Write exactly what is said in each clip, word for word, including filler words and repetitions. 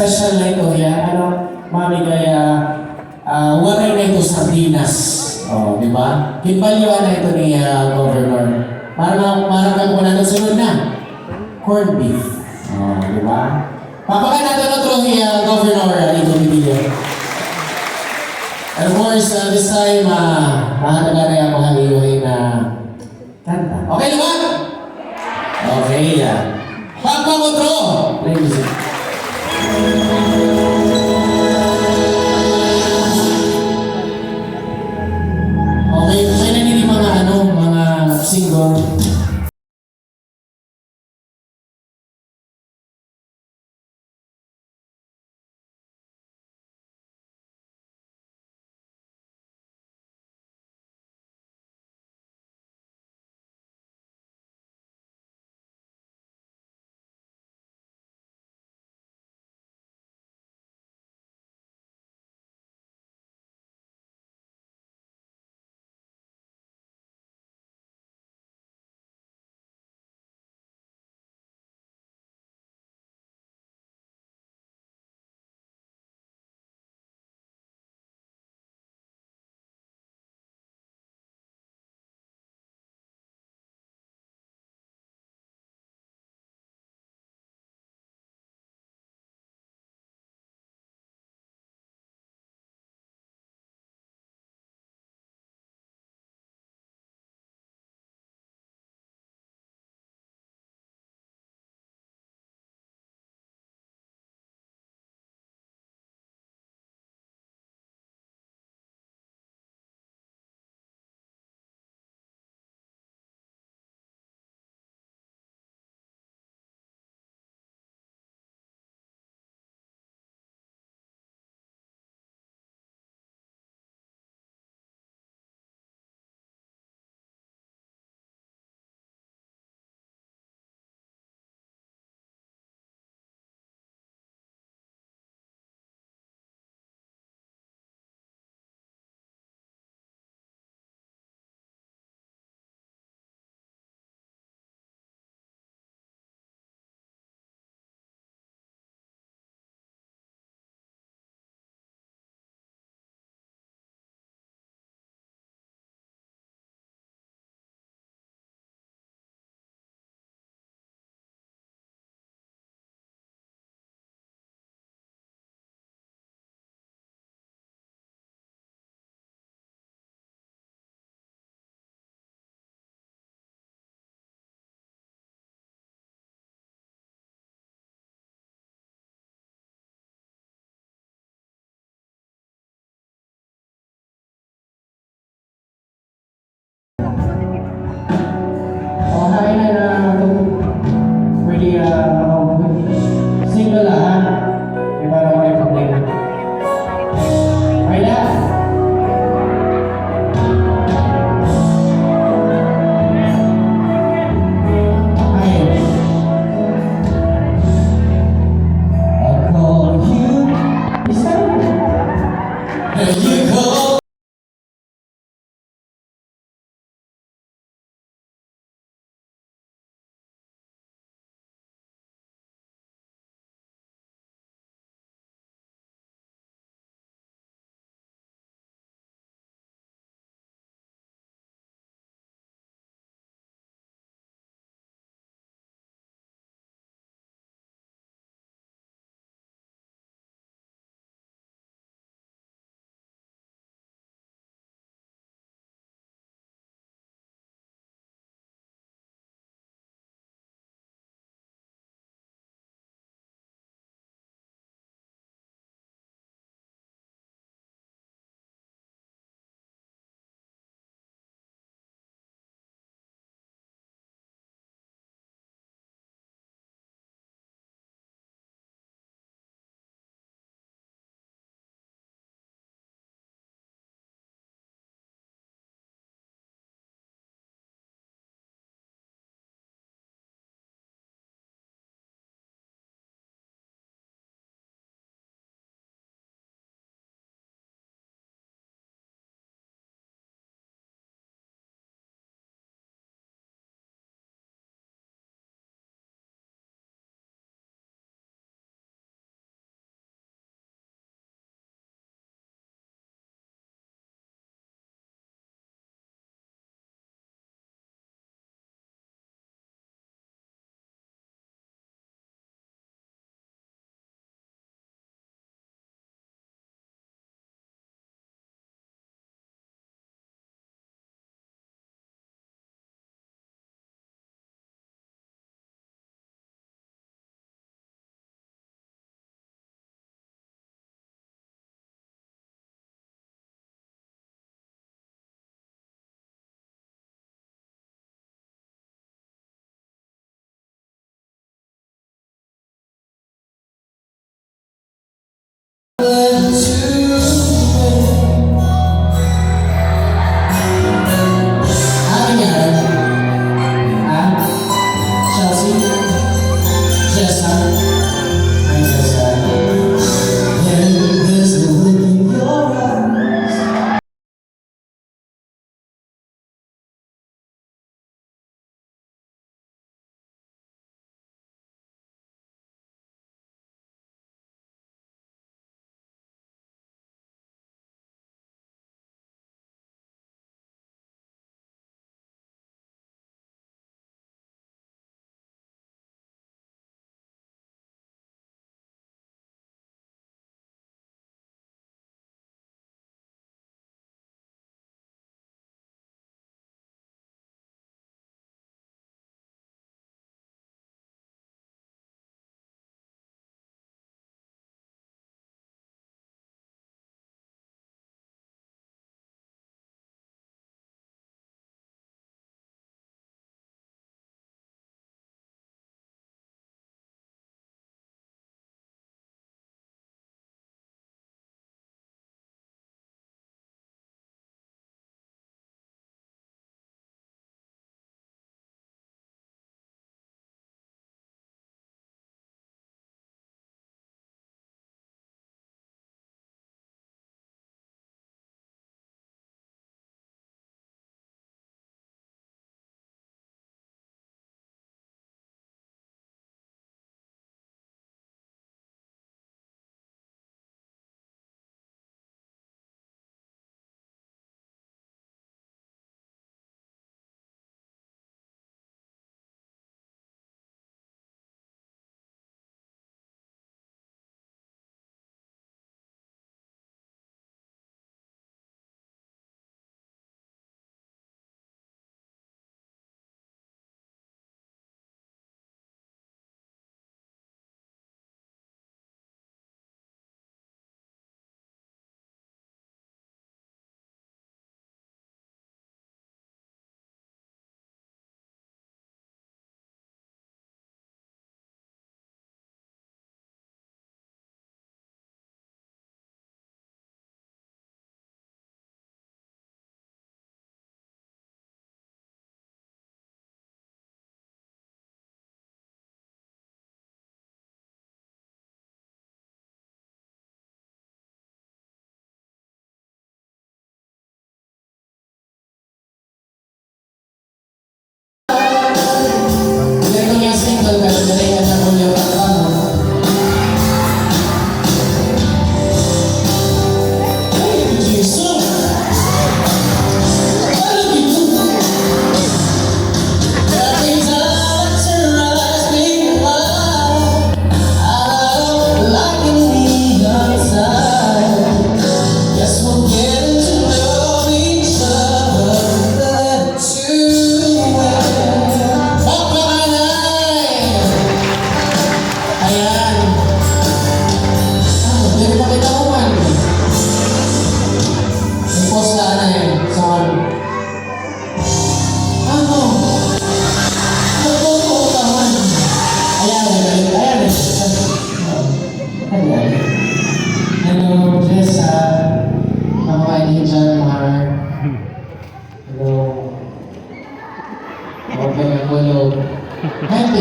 Special na ito, ya, ano, Mami, kay, ah, ah, waray na ito sardinas. O, di ba? Ginbalyuan na ito ni, ah, Governor. Para, para kamo na sunod na. Corned beef. O, di ba? Palakpakan naton utro hi, ah, Governor, ah, Ito Medina. And of course, ah, this time, ah, mahatagan na ako ha iyo hin, ah, kanta. Okay na ba? Okay, ah. Palakpak utro! Play music. Okay, kay-ada ini mga, ano, mga single. O, hain na na, pwede, ah, maka-, single, ah, ha? Di ba, wala problema. Ay, la. Ay. I call you. Isa. And you call.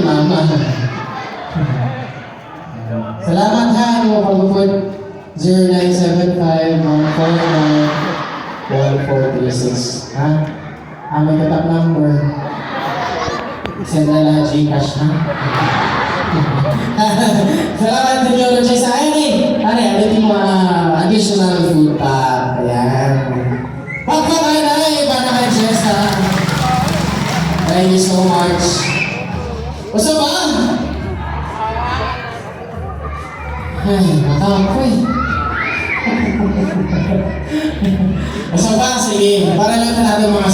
Mama. Salamat ha, mga pagupod. Zero nine seven five one four nine one four three six. Ha? Ah, may katap number. Send na lang GCash, ha? Salamat, Tito Luchisa. Ay, ay, ano, ano yung mga additional food pa? Ayan. Pakpak, ay, ay, para kay Jessa. Thank you so much. Usa ba? Ay, makapoy. Usa ba? Sige. Para lang natin mga